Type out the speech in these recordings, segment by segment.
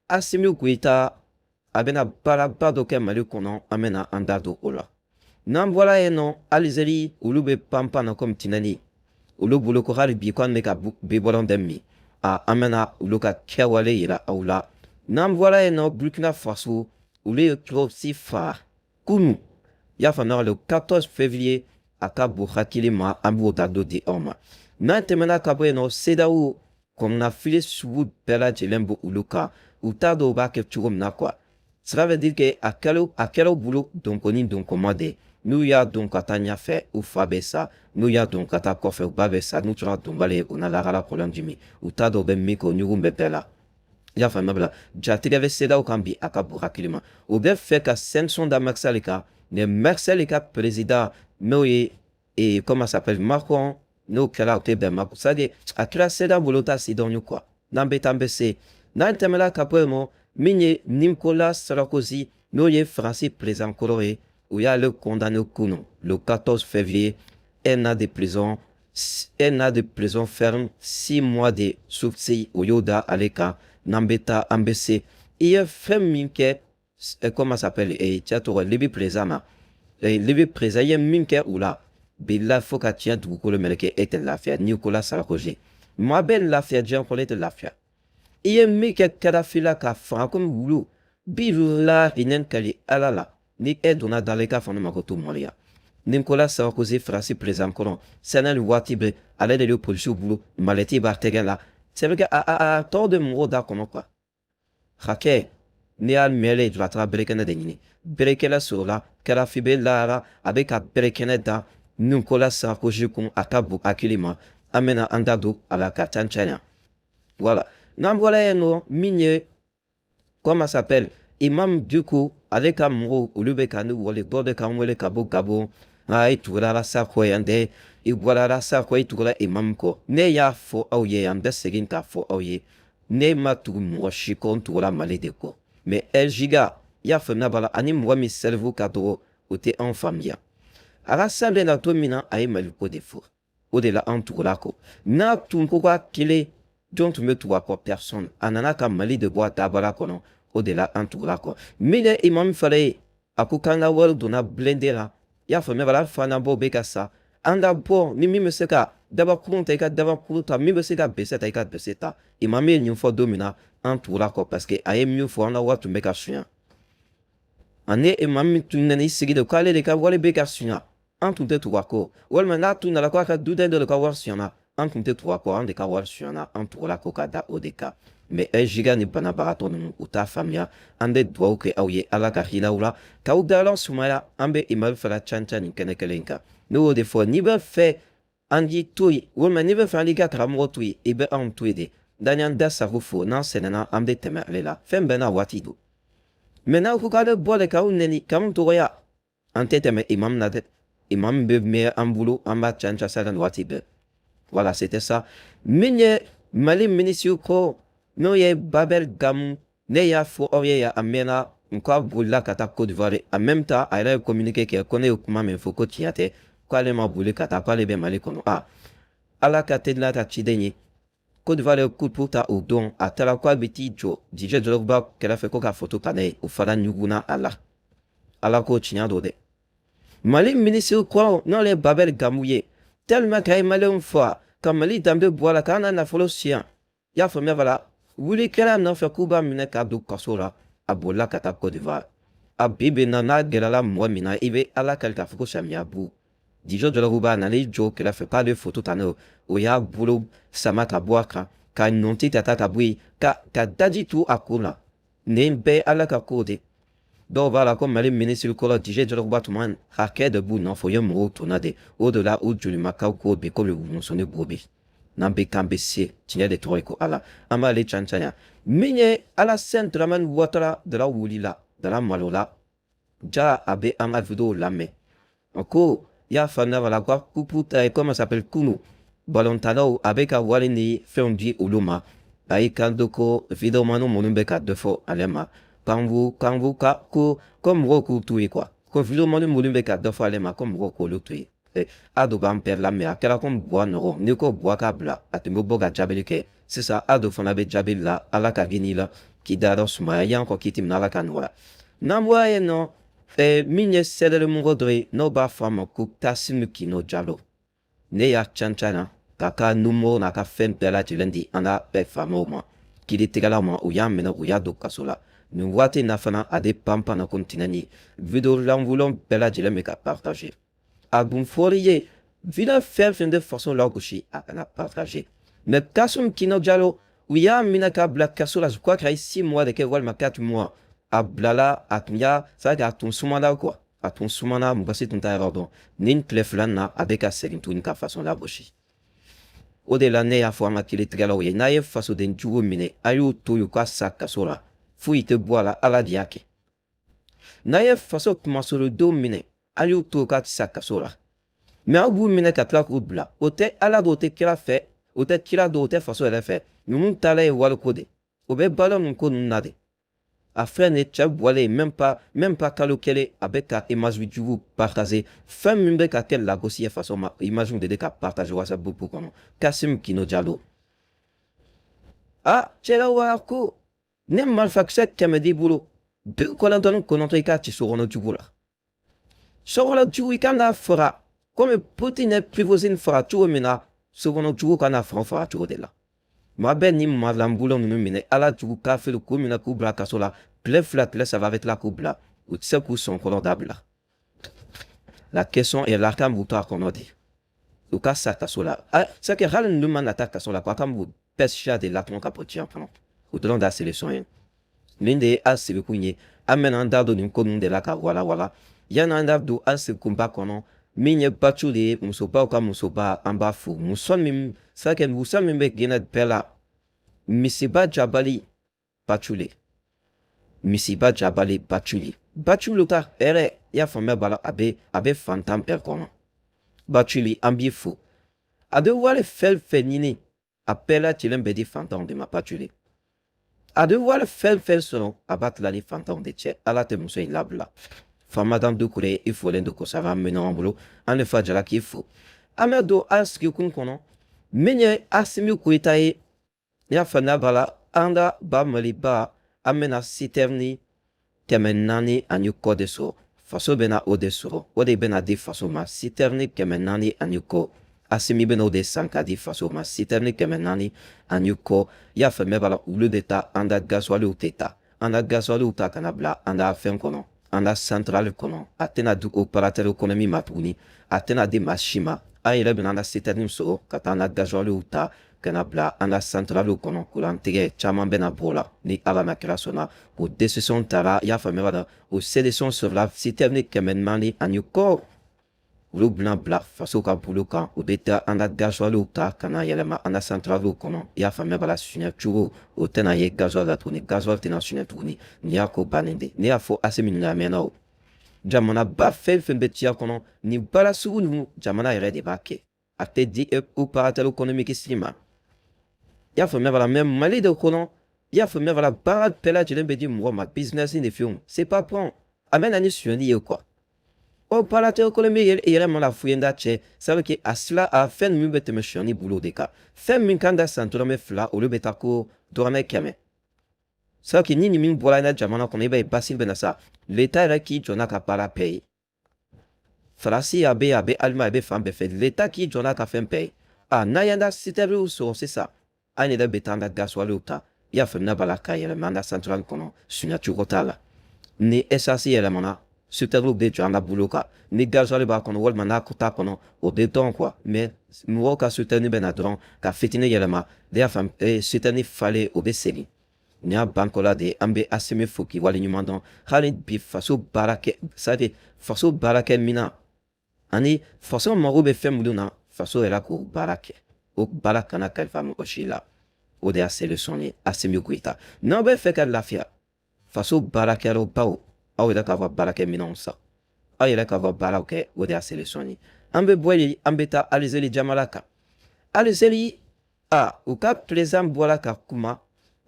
Assimi Goïta a bɛna baaraba dɔ kɛ Mali kɔnɔ, an bɛna an da don o la. N'an bɔra yen nɔ, Algérie, olu bɛ panpan na komi tinɛni. Olu bolo ko hali bi ko an bɛ ka biberon de min. A an bɛna olu ka kɛwale yira aw la. N'an bɔra yen nɔ, Burkina Faso, olu ye terroriste faga kunu, i y'a faamuya, le 14 février. A ka bon hakili ma, an b'o da dɔ di aw ma. N'an tɛmɛna ka bɔ yen nɔ, CEDEAO kɔnɔnafili sugu bɛɛ lajɛlen bɛ olu kan. U t'a dɔn u b'a kɛ cogo min na quoi. Cela veut dire que a kɛra u bolo donko ni donkoma de. N'u y'a don ka taa ɲɛfɛ, u fa bɛ sa. N'u y'a don ka taa kɔfɛ, u ba bɛ sa. N'u tora donbali ye, u na lahara kɔlɔn jimi. U t'a dɔn u bɛ min kɛ, o ɲugun bɛ bɛɛ la. I y'a faamuya bila, jatigɛ bɛ CEDEAO kan bi, a ka bon hakili ma. U bɛ fɛ ka sanction da Macky Sall kan. Mais Macky Sall ka président, n'o ye comment s'appelle, Macron, n'o kɛra, o tɛ bɛn ma. C'est à dire a kɛra CEDEAO bolo ta si dɔɔni quoi. N'an bɛ taa, an bɛ se. N'an tɛmɛna ka bɔ yen nɔ, min ye Nicolas Sarkozy, n'o ye Faransi président kɔrɔ ye, u y'ale condamné kunu, le 14 février, un an de prison, un an de prison ferme, 6 mois de sursis, o y'o da ale kan. N'an bɛ taa, an bɛ se. I ye fɛn min kɛ, comment s'appelle, cɛ tɔgɔ, Libye président ma, Libye président, i ye min kɛ u la bila fo ka tiɲɛ dugukolo mɛlɛkɛ, e tɛ lafiya. Nicolas Sarkozy, maa bɛ lafiya diɲɛ kɔnɔ, e tɛ lafiya. I ye min kɛ Kadafi la, ka faga komi wulu, bilahi, ne kali Ala la, ni e donna da la, i k'a fɔ ne ma ko to maloya. Nicolas Sarkozy, Faransi président kɔrɔ, sɛnɛ waati bɛɛ ale de bɛ polisiw bolo, mallette b'a tɛgɛ la. C'est vrai que a tɔ de mɔgɔw da kɔnɔ quoi. Hakɛ n'i y'a mɛnlen jɔ, a taara berekɛnɛ de ɲini. Berekɛnɛ sɔrɔla, Kadafi bɛ lahara, a bɛ ka berekɛnɛ da Nicolas Sarkozy kun. A ka bon hakili ma, an bɛna an da don a la ka ca ca. Voilà. N'an bɔra yen nɔ, min ye, comment s'appelle, Imam Dicko, ale ka mɔgɔw, olu bɛ ka ne wele, dɔw bɛ k'an wele ka bɔ Gabon. Nka i tugura Ras kɔ yan dɛ, i bɔra Ras kɔ, i tugura imam kɔ. Ne y'a fɔ aw ye, an bɛ segin k'a fɔ aw ye, ne ma tugu mɔgɔ si kɔ, n tugura Mali de kɔ. Mais El Jiga, i y'a faamuya b'a la, ani mɔgɔ min cerveau ka dɔgɔ, o tɛ anw faamuya. A ka san bɛ na to min na, a ye Mali ko de fɔ, o de la an tugura kɔ. N'a tun ko k'a kelen, jɔn tun bɛ tugu a kɔ? Personne. A nana ka Mali de bɔ a dabara kɔnɔ, o de la an tugura kɔ. Min ye imam fana ye, a ko k'an ka wari donna blindé la, i y'a faamuya b'a la, fana bɔ bɛ ka sa. An ka bɔ ni min bɛ se ka dabakuru ta, i ka dabakuru ta. Min bɛ se ka bese ta, i ka bese ta. Imam ye nin fɔ don min na, an tugura kɔ, parce que a ye min fɔ, an ka wari tun bɛ ka sunya. Ani imam min tun nana i sigi de k'ale de ka wari bɛ ka sunya, an tun tɛ tugu a kɔ. Walima n'a tun nana k'a ka duden dɔ de ka wari suyana, an tun tɛ tugu a kɔ. An de ka wari suyana, an tugura kɔ ka da o de kan. Mais Jiga ni banabagatɔ ninnu, u t'a faamuya. An bɛ dugawu kɛ aw ye, Ala ka hinɛ aw la, k'aw dayɔrɔ sumaya. An bɛ imam fana can can nin kɛnɛ kelen kan. Ne y'o de fɔ, n'i bɛ fɛ an k'i to yen, walima n'i bɛ fɛ an k'i ka karamɔgɔ to yen, i bɛ anw to yen de. N'an y'an da sago fo, n'an sɛnɛna, an bɛ tɛmɛ ale la. Fɛn bɛɛ n'a waati don. Mais n'aw ko k'ale bɔ de k'aw nɛni, k'anw dɔgɔya, an tɛ tɛmɛ imam na dɛ. Imam bɛ mɛn an bolo, an b'a can can sa nin waati bɛɛ. Voilà, c'était ça. Min ye Mali minisiri ko, n'o ye Babel Gamou, ne y'a fɔ aw ye yan a mɛnna, n k'a bolila ka taa Côte d'Ivoire. En même temps, a yɛrɛ ye communiqué kɛ ko ne ye kuma min fɔ ko tiɲɛ tɛ, k'ale ma boli ka taa, k'ale bɛ Mali kɔnɔ. A Ala ka teli n'a ka ciden ye. Côte d'Ivoire ye coup ta o don, a taara k'a bɛ t'i jɔ Didier Drogba kɛrɛfɛ ko ka photo ta n'a ye, o fana ɲugunna a la. Ala ko tiɲɛ don dɛ. Mali minisiri kɔrɔ, n'ale ye Babel Gamou ye, tellement qu'a ye Maliyɛnw faga, ka Mali danbe bɔ a la, k'an na nafolo siyan, i y'a faamuya b'a la, wuli kɛra nɔfɛ k'u b'a minɛ k'a don kaso la, a bolila ka taa Côte d'Ivoire. A bi bi na, n'a gɛlɛla mɔgɔ min na, i bɛ Ala kali k'a fɔ ko samiya bu Didier Drogba nana i jɔ o kɛrɛfɛ k'ale photo ta n'o, o y'a bolo sama ka bɔ a kan, ka nɔnti ta ka bɔ yen, ka daji tu a kun la. Nin bɛɛ Ala ka ko de. Dɔw b'a la ko Mali minisiri kɔrɔ Didier Drogba tuma hakɛ de b'u nɔfɛ, o ye mɔgɔw tonna de. O de la u jolimakaw ko bi komi musonin b'o bi n'an bɛ k'an bɛ se tiɲɛ de tɔgɔ ye ko Ala. An b'ale can can. Min ye Alassane Dramane Ouattara, dara wulila, dara malola ja, a bɛ an ka vidéo lamɛn ko i y'a faamuya b'a la ko coupe ta, comment s'appelle, kunu balontannaw, a bɛ ka wari ni fɛnw di olu ma. A y'i kanto ko vidéoman minnu bɛ ka dɔ fɔ ale ma, k'an ka ko mɔgɔw k'u to yen quoi, ko vidéoman minnu bɛ ka dɔ fɔ ale ma, ko mɔgɔw k'olu to yen. A dɔ b'an bɛɛ lamɛn, a kɛra komi buwa nɔgɔ, n'i ko buwa k'a bila, a tun bɛ bɔ ka jaabili kɛ. Sisan a dɔ fana bɛ jaabili la. Ala ka hinɛ la. K'i dayɔrɔ sumaya. I y'an kɔ kiti min na, Ala ka nɔgɔya. N'an bɔra yen nɔ, min ye CDR mɔgɔ dɔ ye, n'o b'a fɔ a ma ko Kasimu Kino Jalo, ne y'a can can na k'a ka numéro n'a ka fɛn bɛɛ lajɛlen di an ka faamaw ma, kiiritigɛlaw ma. U y'a minɛ, u y'a don kaso la. Nin waati in na fana, a bɛ panpan na ko tinɛ ni vidéo lankolon bɛɛ lajɛlen bɛ ka partager. A dun fɔr'i ye, vidéo fɛn fɛn bɛ faso lagosi, a kana partager. Mais Kasum Kino Jalo, u y'a minɛ k'a bila kaso la, je crois qu'il y a 6 mois de kɛ walima 4 mois. A bilala, a tun y'a, c'est à dire a tun sumana quoi, a tun sumana, mɔgɔ si tun t'a yɔrɔ dɔn. Nin tile fila in na, a bɛ ka segin tuguni ka faso lagosi. O de la, ne y'a fɔ an ka kiiritigɛlaw ye, n'a ye fasoden jugu minɛ, a y'u to yen u ka sa kaso la, foyi tɛ bɔ a la, Ala de y'a kɛ. N'a ye faso kumasolodenw minɛ, a y'u to u ka sa kaso la. Mais aw b'u minɛ ka tila k'u bila, o tɛ Ala dɔn, o tɛ kira fɛ, o tɛ kira dɔn, o tɛ faso yɛrɛ fɛ. Ninnu taala ye wariko de, o bɛ balo nin ko ninnu na de. A filɛ nin ye, cɛ bɔlen même pas kalo kelen, a bɛ ka image jugu partager. Fɛn min bɛ ka kɛ lagosi ye faso ma, image de bɛ ka partager WhatsApp groupe kɔnɔ. Kasim Kino Jalo, a cɛ wa ko ne marifakisɛ 100 d'i bolo, 99, i k'a ci sokɔnɔ jugu la. Sokɔnɔ jugu, i kan n'a faga komi Poutine ye Prigozine faga cogo min na, sokɔnɔ jugu ka n'a faga cogo de la. Maa bɛ nin malanbolo ninnu minɛ, Ala jugu kafiri, k'u minɛ k'u bila kaso la tile 2, tile 3, a bɛ tila k'u bila, u tɛ se k'u sɔnkɔrɔ dabila. La question est là, kan b'u to a kɔnɔ de, u ka sa kaso la. C'est que hali ninnu mana taa kaso la, a kan b'u bɛɛ siya de latɔmɔ ka bɔ diɲɛ kɔnɔ. O dɔrɔn de y'a solution ye. Nin de ye a sigikun ye. An bɛna an da don nin ko ninnu de la ka walawala. Yanni an da don an sigikunba kɔnɔ, min ye Bacu de ye, musobaw ka musoba, an b'a fo, muso min, c'est muso min bɛ diinɛ bɛɛ la, misiba jabali Bacule, misiba jabali Bacule, Baculu ka hɛrɛ, i y'a faamuya b'a la, a bɛ fantan bɛɛ kɔnɔ. Baculi, an b'i fo. A bɛ wari fɛn fɛn ɲini, a bɛɛ lajɛlen bɛ di fantanw de ma. Baculi, a bɛ wari fɛn fɛn sɔrɔ, a b'a tila ni fantanw de cɛ. Ala tɛ muso in labila. Famadan Dukure, i folen don kosɛbɛ, an bɛ ɲɔgɔn bolo. An de fa jala k'i fo. An bɛ don an sigikun kɔnɔ, min ye Asimi Goyita ye, i y'a faamuya b'a la, an ka ba Maliba, an bɛna citerne 400 ani kɔ de sɔrɔ. Faso bɛna o de sɔrɔ, o de bɛna di faso ma, citerne 400 ani kɔ. Asimi bɛna o de san ka di faso ma, citerne 400 ani kɔ. I y'a faamuya b'a la, olu de ta an ka gasoiliw tɛ taa, an ka gasoiliw ta ka na bila an ka fɛn kɔnɔ, an ka centrale kɔnɔ. A tɛna di opérateur économique ma tuguni, a tɛna di maa si ma. An yɛrɛ bɛna an ka citerne sɔrɔ ka taa an ka gasoiliw ta ka na bila an ka centrale kɔnɔ. Kurantigɛ caman bɛna bɔ o la ni Ala ma kira sɔnna. O décision tara, i y'a faamuya b'a la, o solution sɔrɔla. Citerne 400 ani kɔ, olu bɛna bila faso ka bolo kan. U bɛ taa an ka gasoiliw ta ka na yɛlɛma an ka centrale kɔnɔ. I y'a faamuya b'a la, suɲɛ cogo o tɛna ye gasoil la tuguni, gasoil tɛna suɲɛ tuguni. Nin y'a ko bannen de. Ne y'a fɔ Asimi ninnu a mɛnna o. Jamanaba fɛn fɛn bɛ diɲɛ kɔnɔ, nin baara sugu ninnu, jamana yɛrɛ de b'a kɛ, a tɛ di opérateur économique si ma. I y'a faamuya b'a la. Mais Mali de kɔnɔ, i y'a faamuya b'a la, baara bɛɛ lajɛlen bɛ di mɔgɔ ma, business de fɛnw, c'est pas bon, a bɛ na ni sonyɛli ye quoi. Opérateur économique yɛrɛ mana f'u ye da cɛ, ça veut que a sila a fɛn ninnu bɛ tɛmɛ sonyɛli bolo de kan. Fɛn min kan ka san dɔrɔmɛ 2, olu bɛ taa ko dɔrɔmɛ 100. Ça veut que ni nin min bɔra i jamana kɔnɔ, i b'a ye basi bɛ na sa. L'État yɛrɛ k'i jɔ n'a ka baara bɛɛ ye. Faransi a bɛ yen, a bɛ Allemagne, a bɛ fan bɛɛ fɛ, l'État k'i jɔ n'a ka fɛn bɛɛ ye. A n'an y'an ka citernew sɔrɔ sisan, an yɛrɛ bɛ taa an ka gasoiliw ta, i y'a faamuya b'a la, ka yɛlɛma an ka centrale kɔnɔ, suɲɛ cogo t'a la. Ni essence yɛlɛmana, citernew bɛ jɔ an ka bolo kan. Ni gasoil b'a kɔnɔ walima n'a t'a kɔnɔ, o bɛ dɔn quoi. Mais mɔgɔw ka citerne bɛ na dɔrɔn ka fitinin yɛlɛma, ne y'a faamu, citerne falen, o bɛ segin. Nin y'a bankɔla de ye. An bɛ Asimi fo k'i waleɲuman dɔn. Hali bi, faso baara kɛ, c'est à dire faso baarakɛ minan ani faso mago bɛ fɛn minnu na, faso yɛrɛ k'o baara kɛ, o baara kana kalifa mɔgɔ si la. O de y'a solution ye. Asimi Goyita, n'aw bɛ fɛ ka lafiya, faso baarakɛyɔrɔbaw, aw yɛrɛ k'aw ka baarakɛminɛnw san, aw yɛrɛ k'aw ka baaraw kɛ, o de y'a solution ye. An bɛ bɔ yen, an bɛ taa Alizeri jamana kan. Alizeri, a u ka président bɔra ka kuma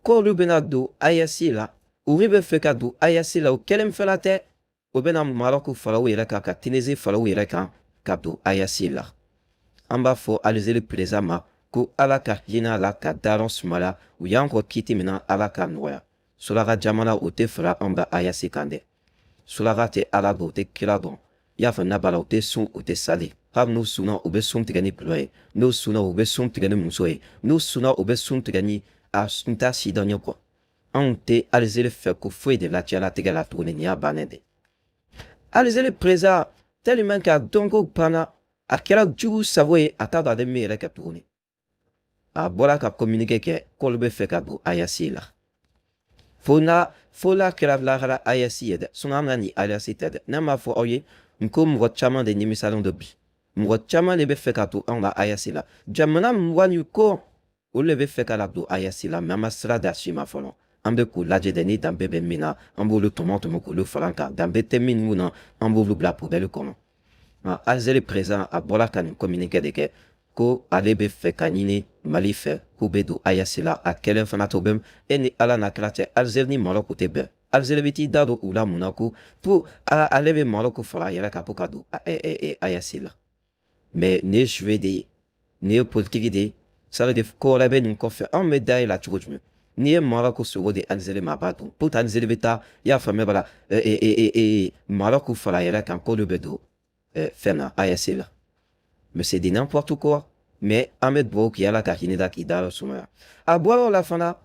k'olu bɛna don AES la. U bɛ fɛ ka don AES la, o kelen fana tɛ, o bɛna Maroc fara u yɛrɛ kan, ka Tunisie fara u yɛrɛ kan, ka don AES la. An b'a fɔ Alizeri président ma ko Ala ka hinɛ a la, ka dayɔrɔ sumaya. U y'an kɔ kiti min na, Ala ka nɔgɔya. Suraka jamana o tɛ fara anw ka AES kan dɛ. Suraka tɛ Ala dɔn, o tɛ kira dɔn. I y'a faamuya b'a la, u tɛ sun, u tɛ sali. Hali n'u sunna, u bɛ sun tigɛ ni dɔlɔ ye. N'u sunna, u bɛ sun tigɛ ni muso ye. N'u sunna, u bɛ sun tigɛ ni a n t'a si dɔn ye quoi. Anw tɛ Alizeri fɛ ko foyi de la diɲɛlatigɛ la tuguni, nin y'a bannen de. Alizeri président, tellement que a dɔnko banna, a kɛra jugu sago ye, a t'a dɔn a bɛ min yɛrɛ kɛ tuguni. A bɔra ka communiqué kɛ k'olu bɛ fɛ ka don AES la. Fo n'a fo n'a kɛra lahara AES ye dɛ, sinon an bɛna ni AES tɛ dɛ. Ne m'a fɔ aw ye n ko mɔgɔ caman de nimisalen don bi. Mɔgɔ caman de bɛ fɛ ka don anw ka AES la. Jamana 20 ni kɔ, olu de bɛ fɛ ka na don AES la, mais an ma sira d'a si ma fɔlɔ. An bɛ k'u lajɛ dɛ, ni danbe bɛ min na, an b'olu tɔmɔ tɔmɔ k'olu fara an kan. Danbe tɛ minnu na, an b'olu bila poubelle kɔnɔ. Algérie président a bɔra ka nin communiqué de kɛ ko ale bɛ fɛ ka ɲini Mali fɛ k'u bɛ don AES la. A kɛlen fana to bɛ e ni Ala n'a kira cɛ, Algérie ni Maroc tɛ bɛn. Algérie bɛ t'i da don u la mun na ko pour ale bɛ Maroc fara a yɛrɛ kan pour ka don AES la? Mais nin ye jouet de ye, nin ye politique de ye. Ça veut dire ko wɛrɛ bɛ nin kɔfɛ. Anw bɛ da e la cogo jumɛn? N'i ye Maroc sogo di Algérie ma, a b'a dun. Pourtant Algérie bɛ taa, i y'a faamuya b'a la, Maroc fara a yɛrɛ kan k'olu bɛ don fɛn na, AES la. Mais c'est du n'importe quoi. Mais an bɛ dugawu kɛ, Ala ka hinɛ da k'i da sumaya. A bɔra o la fana,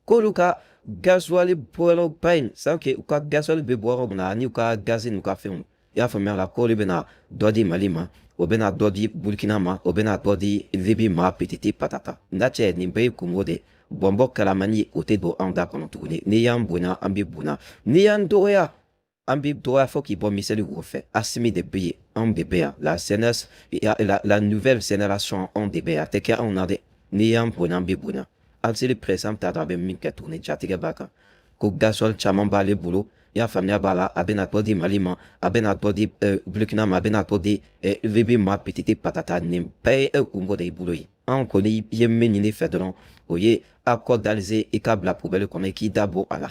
k'olu ka gasoil bɔyɔrɔba in, c'est que u ka gasoil bɛ bɔ yɔrɔ min na ani u ka gazi n'u ka fɛnw, i y'a faamuya la, k'olu bɛna dɔ di Mali ma, o bɛna dɔ di Burkina ma, o bɛna dɔ di Libi ma, patati patata. N da cɛ, nin bɛɛ ye kungo de bɔnbɔn kalamani, o tɛ don anw da kɔnɔ tuguni. N'i y'an bonya, an bɛ bonya. N'i y'an dɔgɔya, an bɛ dɔgɔya fo k'i bɔ miseli wo fɛ. Asimi de bɛ yen, anw de bɛ yan. La jeunesse, la nouvelle génération, anw de bɛ yan. A tɛ kɛ anw na dɛ. N'i y'an bonya, an bɛ bonya. Algérie président t'a dɔn a bɛ min kɛ tuguni, jatigɛ b'a kan ko gasoil caman b'ale bolo, i y'a faamuya b'a la, a bɛna dɔ di Mali ma, a bɛna dɔ di Burkina ma, a bɛna dɔ di Libi ma, patati patata. Nin bɛɛ ye e kungo de y'i bolo ye. Anw kɔni ye min ɲini fɛ dɔrɔn, o ye accord d'Alger, i ka bila poubelle kɔnɔ, i k'i da bɔ a la.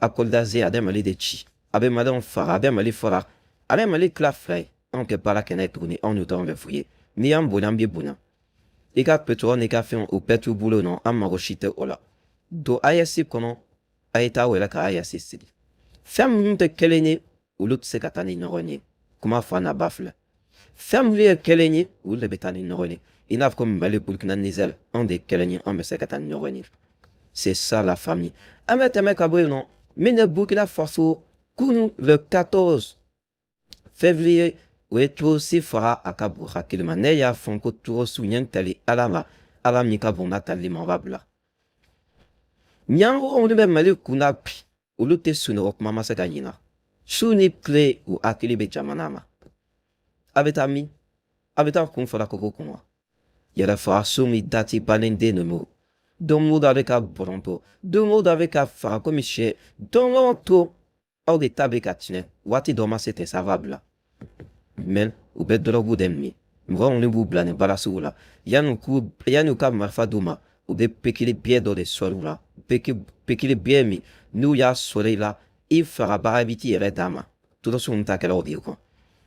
Accord d'Alger, a bɛ Mali de ci, a bɛ Maliyɛnw faga, a bɛ Mali faga, a bɛ Mali tila fila ye. Anw kɛ baara kɛ n'a ye tuguni, anw n'o dɔrɔn bɛ f'u ye. N'i y'an bonya, an b'i bonya. I ka pétrole n'i ka fɛnw, o bɛɛ t'u bolo nɔ, an mago si tɛ o la. Don AES kɔnɔ, a ye taa aw yɛrɛ ka AES sigi. Fɛn minnu tɛ kelen ye, olu tɛ se ka taa ni ɲɔgɔn ye. Kuma fa n'a ba filɛ, fɛn minnu ye kelen ye, olu de bɛ taa ni ɲɔgɔn ye. I n'a fɔ ko Mali, Burkina, Niger, anw de ye kelen ye, anw bɛ se ka taa ni ɲɔgɔn ye. C'est ça la famille. An bɛ tɛmɛ ka bɔ yen nɔ. Min ye Burkina Faso, kunun, le 14 février, o ye terroriste faga a ka bon hakili ma. Ne y'a fɔ ko terroriste ɲɛ tali Ala ma, Ala min ka bon n'a tali ma, o b'a bila. Ɲɛmɔgɔ minnu bɛ Mali kunna bi, olu tɛ sunɔgɔ, kuma ma se ka ɲina. Su ni tile, u hakili bɛ jamana ma. A bɛ taa min? A bɛ taa kun fara koko kun wa? Yɛrɛ faga min dati bannen den ninnu, don o don a bɛ ka bɔrɔntɔ, don o don a bɛ ka faga komi sɛ, don o don aw de ta bɛ ka tiɲɛ. Waati dɔ ma se ten, ça va bila. Mais u bɛ dɔrɔgu de min. Mɔgɔ minnu b'u bila nin baara sugu la, yanni u ka marifa d'u ma, u bɛ pikiri biɲɛ dɔ de sɔrɔ u la. Pikiri biɲɛ min n'u y'a sɔrɔ i la, i fagabaga bɛ t'i yɛrɛ d'a ma. Terroriste ninnu ta kɛra o de ye quoi.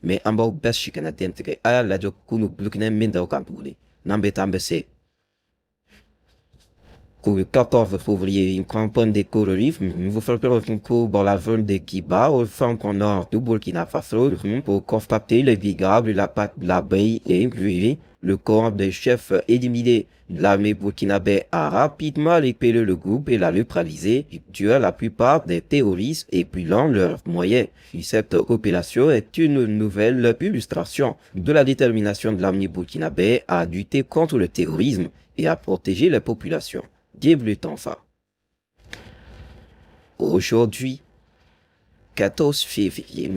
Mais an b'aw bɛɛ si kana den tigɛ. A y'a lajɛ k'u Burukina min da o kan tuguni, n'an bɛ taa, an bɛ se. Le 14 février, une campagne de terrorisme vous fait dans la zone de Kiba, au centre nord du Burkina Faso, pour constater les brigades de la l'abeille et puis le corps des chefs éliminés. L'armée burkinabé a rapidement repéré le groupe et l'a neutralisé, tuant la plupart des terroristes et brûlant leurs moyens. Cette opération est une nouvelle illustration de la détermination de l'armée burkinabé à lutter contre le terrorisme et à protéger les populations. Bienvenue enfin. Aujourd'hui, 14 février,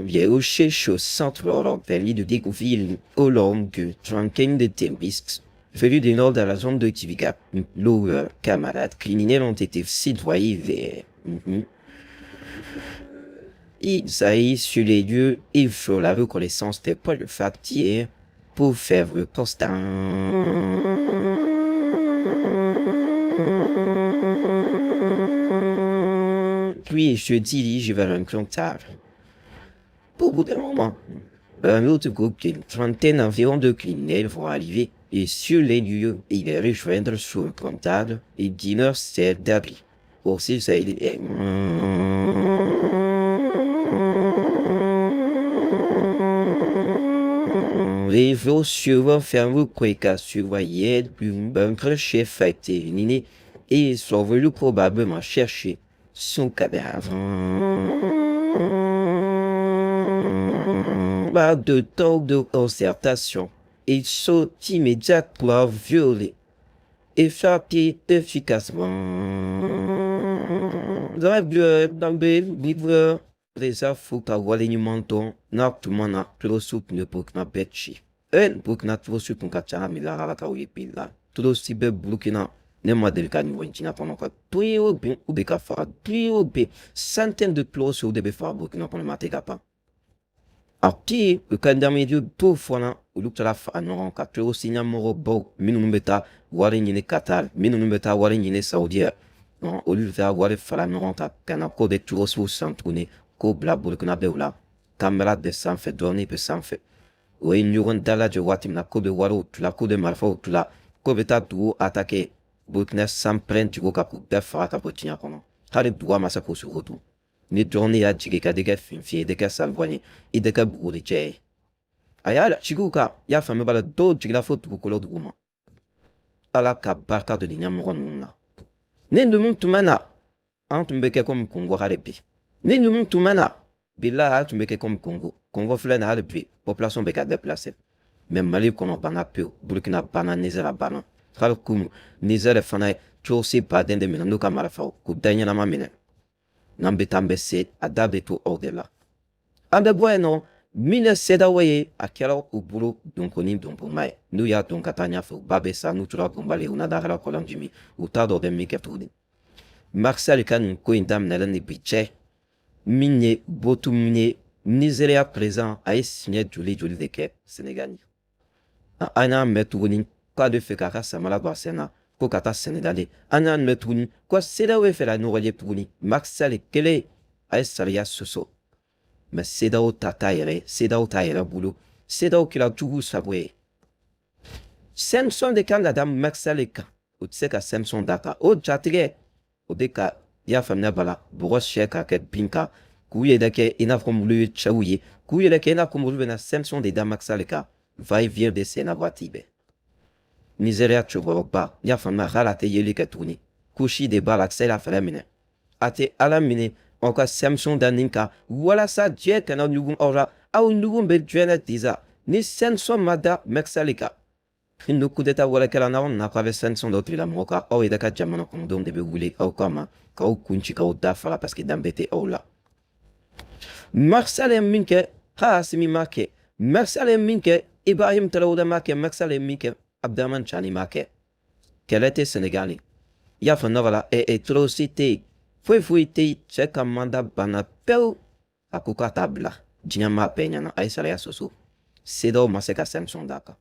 j'ai au centre permis de découvrir au longue trentaine de terroristes venus du nord de la zone de Kiviga. Nos camarades criminels ont été citoyés vers. Ils arrivent sur les lieux et font la reconnaissance des points de pour faire le constat. Puis je dirige vers un comptable. Au bout d'un moment, un autre groupe d'une trentaine environ de criminels vont arriver. Et sur les lieux, il est rejoindre son comptable et dîner c'est d'habit. Aussi, ça il est. Les vos souvent ferment qu'à surveiller plus chef et ils sont venus probablement chercher son cadavre. Pas de temps de concertation. Ils sont immédiatement violés et frappés efficacement. N'a tuma na terroriste tun bɛ Burkina bɛɛ ci. Burkina terroriste tun ka ca la ka u ye bi la. Terroriste bɛ Burkina ne ma deli ka nin diɲɛ kɔnɔ ka don o bin u bɛ ka faga don o bin centaine de terroristes de bɛ faga Burkina kɔnɔ ma tɛ ka ban. A ti u ka intermédiaire dɔw fana olu taara fara ɲɔgɔn kan terroriste ɲɛmɔgɔbaw minnu bɛ taa wari ɲini Qatar, minnu bɛ taa wari ɲini Saudiya, olu bɛ taa wari fara ɲɔgɔn kan ka na ko bɛ terroriste san tuguni k'o bila Burkina bɛɛ la. Caméra bɛ sanfɛ, dɔɔnin bɛ sanfɛ. O ye ɲɔgɔn dalajɛ waati min na k'o bɛ wariw tila, k'o bɛ marifaw tila, k'o bɛ taa dugu attaquer Burkina sanpɛrɛn tigiw kan k'u bɛɛ faga ka bɔ diɲɛ kɔnɔ. Hali dugu ma se k'o sogo dun. Ni dɔɔnin y'a jigin ka kɛ finfin ye, i tɛ kɛ saribɔn ye, i tɛ kɛ bugurijɛ ye. A y'a jigin kan, i y'a faamuya b'a la, dɔw jiginna fo dugukolo duguma. Ala ka barika don nin ɲɛmɔgɔ ninnu na. Ni ninnu tun bɛ na, an tun bɛ kɛ komi Kongo hali bi. Ni ninnu tun bɛ na, bilahi an tun bɛ kɛ komi Kongo. Kongo filɛ nin ye hali bi, population bɛ ka déplacer. Mais Mali kɔnɔ banna pewu, Burkina banna, Niger banna. Hali kunu Niger fana ye terroriste baden de minɛ n'u ka marifaw k'u da ɲɛnama minɛ. N'an bɛ taa an bɛ se, a da bɛ to aw de la. An bɛ bɔ yen nɔ, min ye CEDEAO ye, a kɛra u bolo donko ni donbonma ye. N'u y'a dɔn ka taa ɲɛfɛ, u ba bɛ sa, n'u tora donbali, u na dahara kɔlɔn u t'a dɔn u bɛ min kɛ tuguni. Macky Sall ka nin ko in daminɛlen ni bi cɛ, min ye Botum ye, Nizeriya président a ye siɲɛ joli joli de kɛ Sénégal. An y'a mɛn tuguni k'a bɛ fɛ k'a ka samara bɔ a sen na ko ka taa Sénégal. An y'a mɛn tuguni ko CEDEAO bɛ fɛ ka ɲɔgɔn ye tuguni. Macky Sall kelen a ye sariya sɔsɔ. Mais CEDEAO ta t'a yɛrɛ, CEDEAO t'a yɛrɛ bolo. CEDEAO kɛra jugu sago ye. Sanction de kan ka da Macky Sall kan. O tɛ se ka sanction d'a kan. O jatigɛ o bɛ ka, i y'a faamuya b'a la, bɔgɔ sɛ ka kɛ bin kan k'u yɛrɛ kɛ i n'a fɔ olu ye cɛw ye, k'u yɛrɛ kɛ i n'a fɔ olu bɛna sanction de da Macky Sall kan. Va et vient de sen na waati bɛɛ. Nizeriya cɛkɔrɔba, i y'a faamuya, hali a tɛ yeli kɛ tuguni. Kusi de b'a la, a tɛ se ka fɛɛrɛ minɛ. A tɛ Ala minɛ aw ka sanction da nin kan walasa diɲɛ kana ɲugun aw la. Aw ɲugun bɛ diɲɛ na déjà. Ni sanction ma da Macky Sall kan, ni coup d'état wɛrɛ kɛra, n'aw nana k'aw bɛ sanction dɔ tigilamɔgɔ kan, aw yɛrɛ ka jamana kɔnɔdenw de bɛ wuli aw kama k'aw kun ci k'aw da faga parce que danbe tɛ aw la. Macky Sall ye min kɛ, hali Assimi m'a kɛ. Macky Sall ye min kɛ, Ibrahim Traoré m'a kɛ. Macky Sall ye min kɛ, Abdramane Tiani m'a kɛ. Kɛlɛ tɛ Sénégal. I y'a faamuya la, terroriste tɛ yen, foyi foyi tɛ yen. Cɛ ka mandat banna pewu, a ko k'a t'a bila. Diɲɛ maa bɛɛ ɲɛna a ye sariya sɔsɔ. CEDEAO ma se ka sanction d'a kan.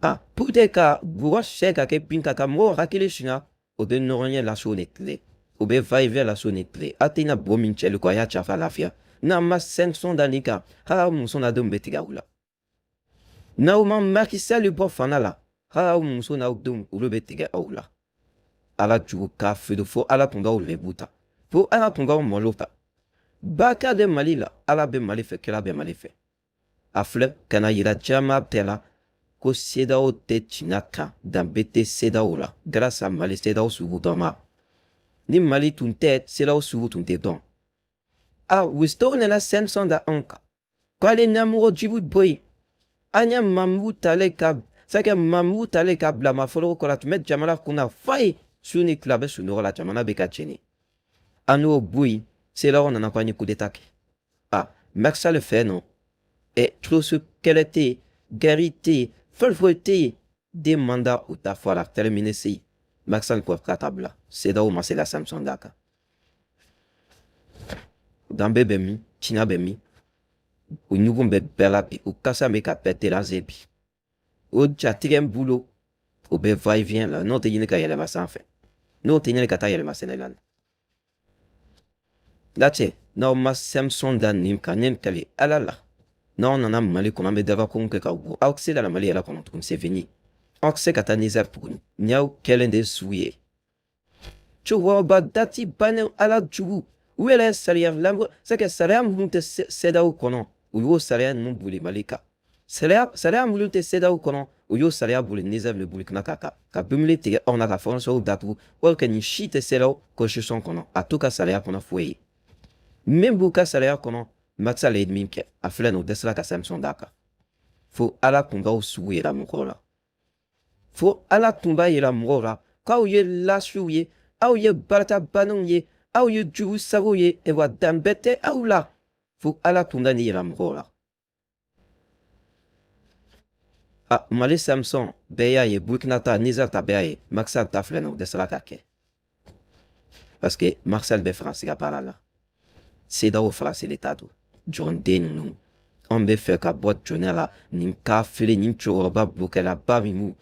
Ah, pour ka bɔgɔ sɛ ka kɛ bin kan ka mɔgɔw hakili sunya, o bɛ ɲɔgɔn ɲɛ lase ni tile, o bɛ va et vient lase ni tile. A tɛna bɔ min cɛli kɔ, a y'a cafa lafiya. N'an ma sanction da nin kan, hali aw muso n'a denw bɛ tigɛ aw la. N'aw ma Macky Sall bɔ fanga la, hali aw muso n'aw denw olu bɛ tigɛ aw la. Ala jugu k'a feere fo Ala tun k'aw lebu ta, fo Ala tun k'aw malo ta. Barika bɛ Mali la, Ala bɛ Mali fɛ, kira bɛ Mali fɛ. A filɛ ka na yira caman bɛɛ la ko CEDEAO tɛ tiɲɛ kan, danbe tɛ CEDEAO la. Grâce à Mali, CEDEAO sugu dɔ ma. Ni Mali tun tɛ, CEDEAO sugu tun tɛ dɔn. A Wisto nana sanction da anw kan k'ale ɲɛmɔgɔ jugu bɔ yen. An ye Mamu talen ka sɛgɛ Mamu talen ka bila mafolo kɔrɔ, a tun bɛ jamana kunna fa ye su ni tile, a bɛ sunɔgɔ la, jamana bɛ ka jeni. An y'o bɔ yen, CEDEAO nana ko an ye coup d'état kɛ. A Macky Sall fɛ nɔ, ɛ terroriste kɛlɛ tɛ yen, guerre tɛ yen, foyi foyi tɛ yen. Deux mandats u ta fɔ la terminé se. Macky Sall ko k'a t'a bila, CEDEAO ma se ka sanction d'a kan. Danbe bɛ min, tiɲɛ bɛ min, o ɲugun bɛ bɛɛ la bi, o kasa bɛ ka bɛɛ déranger bi. O jatigɛ bolo, o bɛ va et vient la, n'o tɛ ɲini ka yɛlɛma sanfɛ, n'o tɛ ɲini ka taa yɛlɛma Sénégal. Lacɛ, n'aw ma sanction da nin kan, ne kali Ala la. N'aw nana Mali kɔnɔ, an bɛ dabakun kɛ k'aw bɔ. Aw tɛ se ka na Mali yɛrɛ kɔnɔ tuguni, c'est fini. Aw tɛ se ka taa Niger tuguni. Nin y'aw kɛlen de su ye. Cɛkɔrɔba dati bannen, ala jugu. U yɛrɛ ye sariya lamɔ, c'est que sariya minnu tɛ CEDEAO kɔnɔ, u y'o sariya ninnu boli Mali kan. Sariya minnu tɛ CEDEAO kɔnɔ, u y'o sariya boli Niger ni Burkina kan, ka dumuni tigɛ anw na, ka frontières datugu. Or que nin si tɛ CEDEAO constitution kɔnɔ, a t'u ka sariya kɔnɔ foyi ye. Min b'u ka sariya kɔnɔ, Macky Sall ye min kɛ, a filɛ nin, o dɛsɛra ka sanction d'a kan. Fo ala tun b'aw sugu yira mɔgɔw la. Fo ala tun b'a yira mɔgɔw la k'aw ye lasiw ye, aw ye baritabanenw ye, aw ye jugu sago ye, wa danbɛ tɛ aw la. Fo ala tun da nin yira mɔgɔw la. A Mali sanction bɛɛ y'a ye, Burkina ta, Niger ta, bɛɛ y'a ye. Macky Sall ta filɛ nin, o dɛsɛra ka kɛ. Parce que Macky Sall bɛ Faransi ka baara la. CEDEAO, Faransi de ta don. Jɔnden ninnu, anw bɛ fɛ ka bɔ jɔnya la. Nin kafiri, nin cɛkɔrɔba bokɛlaba ninnu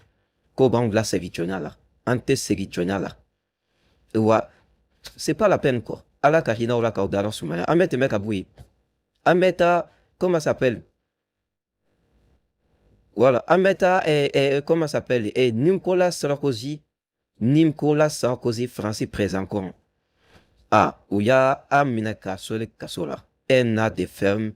ko b'anw lasegin jɔnya la. An tɛ segin jɔnya la. Wa c'est pas la peine quoi. Ala ka hinɛ aw la k'aw dayɔrɔ sumaya. An bɛ tɛmɛ ka bɔ yen. An bɛ taa, comment ça s'appelle? Voilà, an bɛ taa comment ça s'appelle? Nicolas Sarkozy, Nicolas Sarkozy, Faransi président kɔrɔ. Ah, u y'a a minɛ k'a sɔli kaso la. Un an de ferme,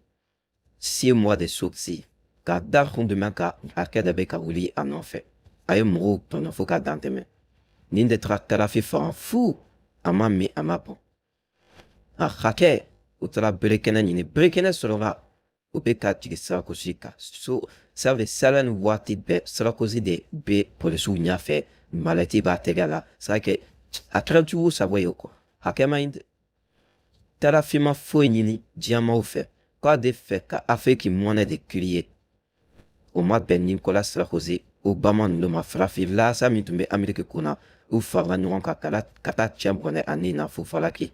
6 mois de sursis. Ka da kun jumɛn kan? Hakɛ de bɛ ka wuli a nɔfɛ. A ye mɔgɔw tɔɲɔ fo ka dan tɛmɛ. Nin de taara Kadafi faga fu, a ma min, a ma bɔn. A hakɛ, u taara berekɛnɛ ɲini. Berekɛnɛ sɔrɔla, u bɛ ka jigin Sarkozy kan. So, ça veut sala ni waati bɛɛ, Sarkozy de bɛ polisiw ɲɛfɛ, mallette b'a tɛgɛ la. C'est que a kɛra jugu sago ye quoi. Hakɛ ma ɲi dɛ. Kadafi ma foyi ɲini diɲɛmaaw fɛ k'a de fɛ ka Afrique monnaie de créer. O ma bɛn Nicolas Sarkozy, Obama ninnu ma. Farafin lasa min tun bɛ Amérique kunna, u farala ɲɔgɔn kan ka taa cɛ bɔnɛ a ni na fo falaki.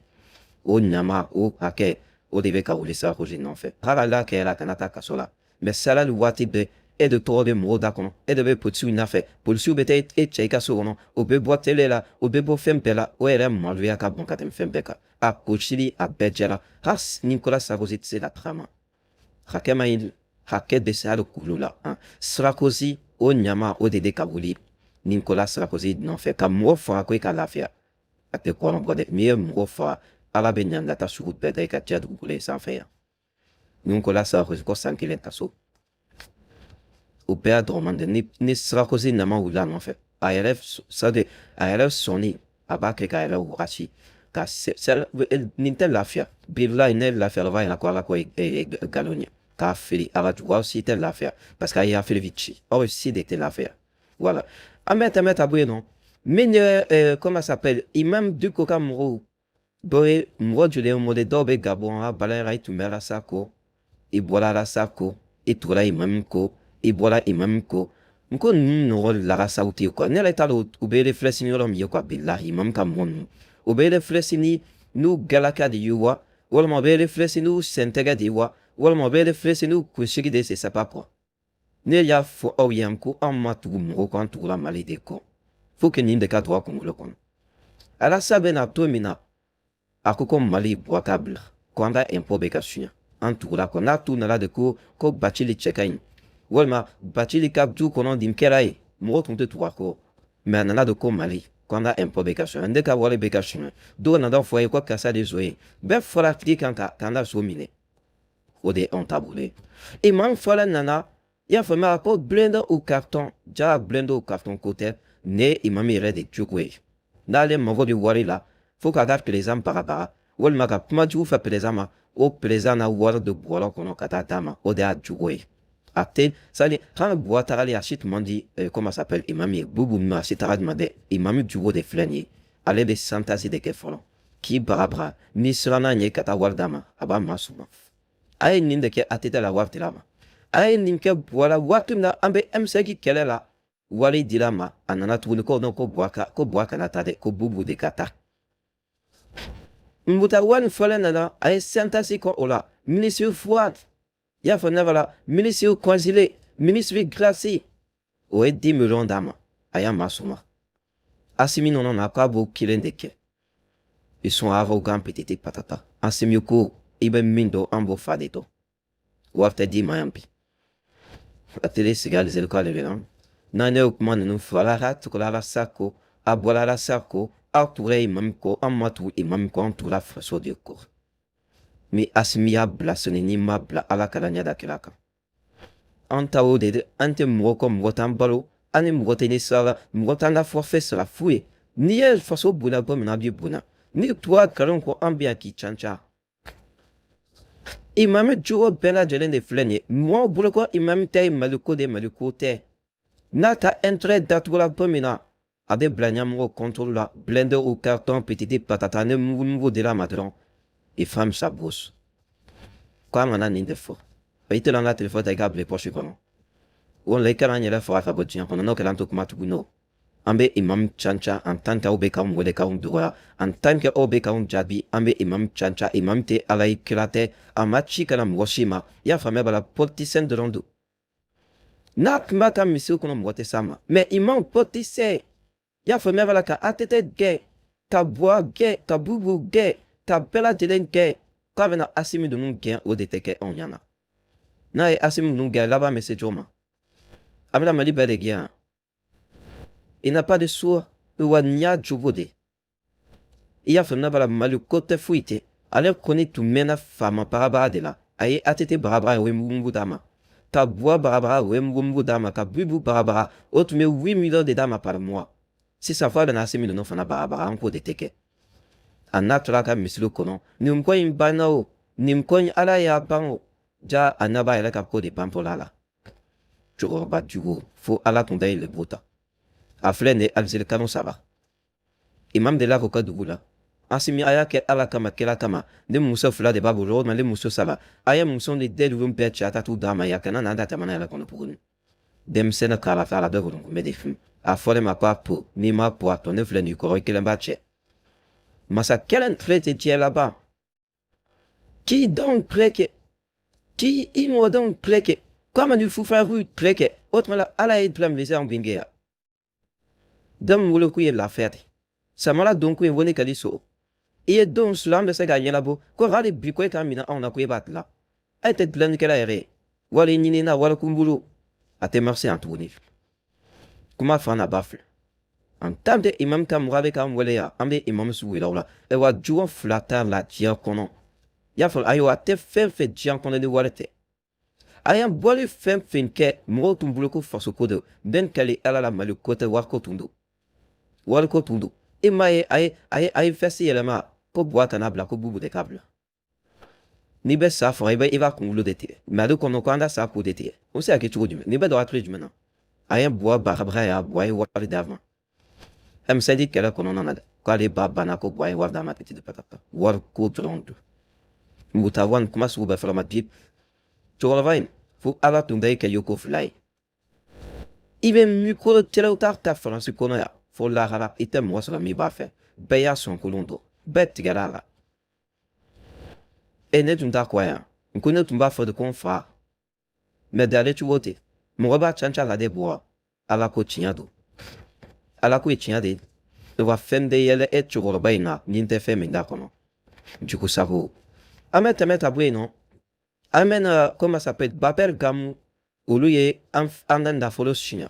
O ɲama, o hakɛ, o de bɛ ka wuli Sarkozy nɔfɛ. Hali ala kɛra kana taa kaso la. Mais salali waati bɛɛ, e de tɔgɔ bɛ mɔgɔw da kɔnɔ, e de bɛ polisiw nɔfɛ, polisiw bɛ taa e cɛ i ka so kɔnɔ, o bɛ bɔ télé la, o bɛ bɔ fɛn bɛɛ la. O yɛrɛ maloya ka bon ka tɛmɛ fɛn bɛɛ kan. A gosili, a bɛɛ jɛra. Hali Nicolas Sarkozy tɛ se ka tagama. Hakɛ ma ɲi, hakɛ bɛ se hali kulu la. Sarkozy, o ɲama, o de bɛ ka wuli Nicolas Sarkozy nɔfɛ ka mɔgɔ faga ko i ka lafiya. A tɛ kɔrɔ bɔ dɛ. N'i ye mɔgɔ faga, ala bɛ ɲangata sugu bɛɛ da i ka diɲɛ dugukolo sanfɛ yan. Nicolas Sarkozy ko san 1 kaso. O bɛɛ y'a dɔgɔman dɛ. Ni Sarkozy nana wuli a nɔfɛ, a yɛrɛ, c'est a yɛrɛ sɔnni, a b'a kɛ k'a yɛrɛ wagati ka nin tɛ lafiya. Bilahi, ne lafiya la, o b'a yira ko ala ko nkalon ye k'a fili ala jugu. Aw si tɛ lafiya parce que a y'a fili ci, aw si de tɛ lafiya. Voilà, an bɛ tɛmɛ ta bɔ yen nɔ. Min ye, comment ça s'appelle, imam Dicko ka mɔgɔw dɔ ye, mɔgɔ joli ye mɔden dɔw bɛ Gabon. A balayara, i tun bɛ Ras kɔ, i bɔra Ras kɔ, i tugura imam kɔ, i bɔra imam kɔ. N ko ninnu ɲɔgɔn lagasaw tɛ quoi. Ne yɛrɛ t'a dɔn u bɛ réfléchir ni yɔrɔ min ye quoi. Bilahi, imam ka mɔgɔ ninnu, u bɛ réfléchir ni n'u galaka de ye wa, walima u bɛ réfléchir n'u sentɛgɛ de ye wa, walima u bɛ réfléchir n'u kunsigi de ye, c'est pas quoi. Ne y'a fɔ aw ye ko anw ma tugu mɔgɔw kɔ, an tugura Mali de kɔ. Faut que nin de ka don a kunkolo kɔnɔ. Alasa bɛ na to min na, a ko ko Mali bɔ ka bila ko an ka impôt bɛ ka suɲɛ, an tugura kɔ. N'a tu nana de ko Bacili cɛ ka ɲi, walima Bacili ka du kɔnɔ nin kɛra ye, mɔgɔ tun tɛ tugu a kɔ. Mais a nana de ko Mali, ko an ka impôt bɛ ka suɲɛ, ne ka wari bɛ ka suɲɛ. Dɔw nana fɔ a ye ko karisa de zo ye, bɛɛ fɔra tigi kan ka k'an ka so minɛ. O de ye anw taabolo ye. Imam fɔlɔ nana, i y'a faamuya, ko blindé ou carton ja, blindé ou carton ko tɛ. Ne ye imam yɛrɛ de cogo ye, n'ale mago bɛ wari la, fo k'a ka président bagabaga, walima ka kuma jugu fɛ président ma, o président na wari don bɔrɔ kɔnɔ ka taa d'a ma. O de y'a jogo ye. A tɛ sali hali buwa tagali, a si tun man di. Comment s'appelle, imam ye bubu ninnu, a si tagali ma dɛ. Imam jogo de filɛ nin ye. Ale bɛ chantage de kɛ fɔlɔ k'i bagabaga. N'i siranna ɲɛ ka taa wari d'a ma, a b'a masuma. A ye nin de kɛ ATT la, wari dira a ma. A ye nin kɛ buwa la waati min na an bɛ M5 kɛlɛ la, wari dira a ma. A nana tuguni ko non, ko buwa ka, ko buwa kana taa dɛ, ko bubu de ka taa. Mutari wari fɔlɔ nana, a ye chantage kɔ o la. Ministre Fuad, i y'a faamuya la, ministre conseiller, ministre gracié, o ye 10 millions d'a ma, a y'a masuma. Asimi nana na k'a b'o kelen de kɛ. Ils sont arrogants, patati patata. Asimi ko i bɛ min dɔn, an b'o fa de dɔn. Wari tɛ d'i ma yan bi. A tele sigi Alizeri ko ale bɛ na. N'an y'o kuma ninnu fɔ, ala ka tugula ala sako, a bɔra ala sako, aw tugura imam kɔ, an ma tugu imam kɔ, an tugura faso de kɔ. Ni Asimi y'a bila sini, n'i ma bila, Ala kana ɲɛda kira kan. An ta o de, an tɛ mɔgɔ kɔ, mɔgɔ t'an balo, an ni mɔgɔ tɛ ni sira la, mɔgɔ t'an ka forfait sara fu ye. N'i ye faso bonya don min na, an b'i bonya. N'i tugura nkalon kɔ, an bɛ yan k'i canca. Imami jogo bɛɛ lajɛlen de filɛ nin ye. Mɔgɔw bolo ko imami tɛ ye Maliko de, Maliko tɛ. N'a ta intérêt datugula don min na, a bɛ bila ɲɛmɔgɔ contrôle la, blindé au carton, petite patata, ne mugu mugu dira ma dɔrɔn, il ferme sa bouche. Ko an kana nin de fɔ. I tɛ an ka telefɔni ta i k'a bila i poche kɔnɔ. O la i kana an yɛrɛ faga ka bɔ diɲɛ kɔnɔ, n'o kɛra an tɛ kuma tuguni o. An bɛ imam canca en tant que aw bɛ k'anw wele k'anw dɔgɔya, en tant que aw bɛ k'anw jaabi, an bɛ imam canca. Imam tɛ Ala ye, kira tɛ, a ma ci ka na mɔgɔ si ma. I y'a faamuya b'a la, politicien dɔrɔn don. N'a tun b'a ka misiri kɔnɔ, mɔgɔ tɛ s'a ma, mais imam politicien, i y'a faamuya b'a la, ka ATT gɛn, ka Buwa gɛn, ka Bubu gɛn, ka bɛɛ lajɛlen gɛn, k'a bɛna Asimi ninnu gɛn, o de tɛ kɛ anw ɲɛna. N'a ye Asimi ninnu gɛn, laban bɛ se cogo ma? A bɛna Mali bɛɛ de gɛn. Il n'a pas de choix. Wa nin y'a jogo de. I y'a faamuya b'a la, Mali ko tɛ, foyi tɛ. Ale kɔni tun mɛnna faama bagabaga de la. A ye ATT bagabaga, o ye mugu d'a ma, ka Buwa bagabaga, o ye mugu d'a ma, ka Bubu bagabaga, o tun bɛ 8 millions de d'a ma par mois. Sisan fo a bɛna Asimi ninnu fana bagabaga, an k'o de tɛ kɛ. A n'a tora ka misiri kɔnɔ, nin ko in banna o, nin ko in Ala y'a ban o, ja a n'a b'a yɛrɛ ka ko de bantɔla la. Cɛkɔrɔba jugu, fo Ala tun tɛ lebu ta. A filɛ nin ye Alizeri kalo 3. Imam de la k'o ka dugu la. Asimi, a y'a kɛ Ala kama, kira kama. Ne muso fila de b'a bolo, walima ne muso saba. A ye muso ni den ninnu bɛɛ cɛ, a ta t'u d'a ma yan, kana n'an ta jamana yɛrɛ kɔnɔ tuguni. Denmisɛnnin kala t'a la, bɛɛ kɔni kun bɛ de fun. A fɔ ne ma ko a po, n'i ma po a tɔ, ne filɛ nin kɔrɔ, i kelen b'a cɛ. Masa kelen filɛ tɛ diɲɛ laban. K'i denw filɛ kɛ, k'i i mɔdenw filɛ kɛ, k'a ma ni fufaru filɛ kɛ, o tuma la Ala ye bila milisi anw bin kɛ yan. Den wolo k'u ye lafiya de. Samara don ko ye wele ka di so. I ye denw sɔrɔ, an bɛ se k'a ɲɛnabɔ ko hali bi ko e k'a minɛ anw na ko e b'a dilan. E tɛ dilannikɛla yɛrɛ ye. Wari ɲinina, wari kunburu, a tɛ marcher yan tuguni. Kuma fa n'a ba filɛ. En tant que imam ka mɔgɔ bɛ k'an wele yan, an bɛ imam sugu yira o la. Ayiwa, jugu fila t'a la diɲɛ kɔnɔ. I y'a faamu, ayiwa, a tɛ fɛn fɛn diɲɛ kɔnɔ ni wari tɛ. A y'an bɔli fɛn fɛn kɛ, mɔgɔw tun bolo ko faso ko don. Bɛn kɛli Ala la, Mali ko tɛ, wariko tun don. Wariko tun don. E m'a ye, a ye veste yɛlɛma ko Buwa kana bila, ko Bubu de k'a bila. N'i bɛ sa faga, i b'a kunkolo de tigɛ. Mais ale kɔnɔ ko an ka sa k'o de tigɛ. O bɛ se ka kɛ cogo jumɛn? Nin bɛ don hakili jumɛn na? A ye Buwa bagabaga ya, Buwa ye wari d'a ma. M5 kɛlɛ kɔnɔna na dɛ, k'ale ba banna ko Buwa ye wari d'a ma, petit de patata. Wari ko dɔrɔn don. Mutawa kuma sugu bɛɛ fɔlɔ ma bi. Cɛkɔrɔba in, fo Ala tun tɛ kɛ yoko fila ye. I bɛ micro tɛrɛw ta Faransi kɔnɔ yan, fo lahara i tɛ mɔgɔ sɔrɔ min b'a fɛ. Bɛɛ y'a sɔn kolon don. Bɛɛ tigɛra a la. E ne tun t'a kɔ yan. N ko ne tun b'a fɔ de ko n fa. Mais dale cogo tɛ. Mɔgɔ b'a canca la de bɔ. Ala ko tiɲɛ don. Ala ko ye tiɲɛ de ye. Wa fɛn tɛ yɛlɛ e cɛkɔrɔba in na nin tɛ fɛn min d'a kɔnɔ. Jugu sago. An bɛ tɛmɛ ka bɔ yen nɔ. An bɛ na, comment ça s'appelle, Babel Gamu, olu ye an ka nafolo suɲɛ.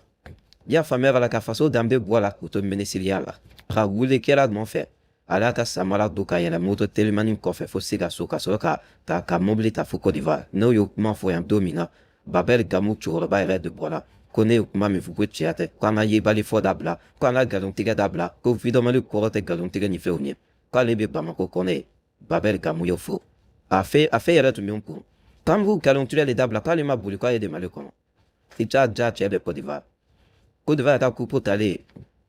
I y'a faamuya b'a la, ka faso danbe bɔ a la k'u to minisiriya la. Ka wuli kɛra nɔfɛ, a y'a ka samara don ka yɛlɛ moto telimani kɔfɛ fo Sikaso, ka sɔrɔ ka mobili ta fo Côte d'Ivoire. N'o ye kuma fɔ yan don min na, Babel Gamu cɛkɔrɔba yɛrɛ de bɔra ko ne ye kuma min fɔ ko tiɲɛ tɛ, ko an ka yebali fɔ dabila, ko an ka nkalontigɛ dabila, ko vidéoman kɔrɔ tɛ nkalontigɛ ni fɛnw ye, k'ale bɛ Bamako kɔnɔ yen. Babel Gamu y'o fɔ. A fɛ yɛrɛ tun bɛ n kun. K'an b'u nkalontigɛ de dabila, k'ale ma boli k'a ye de Mali kɔnɔ. I t'a ja cɛ bɛ Côte d'Ivoire. Côte d'Ivoire ka coupe talen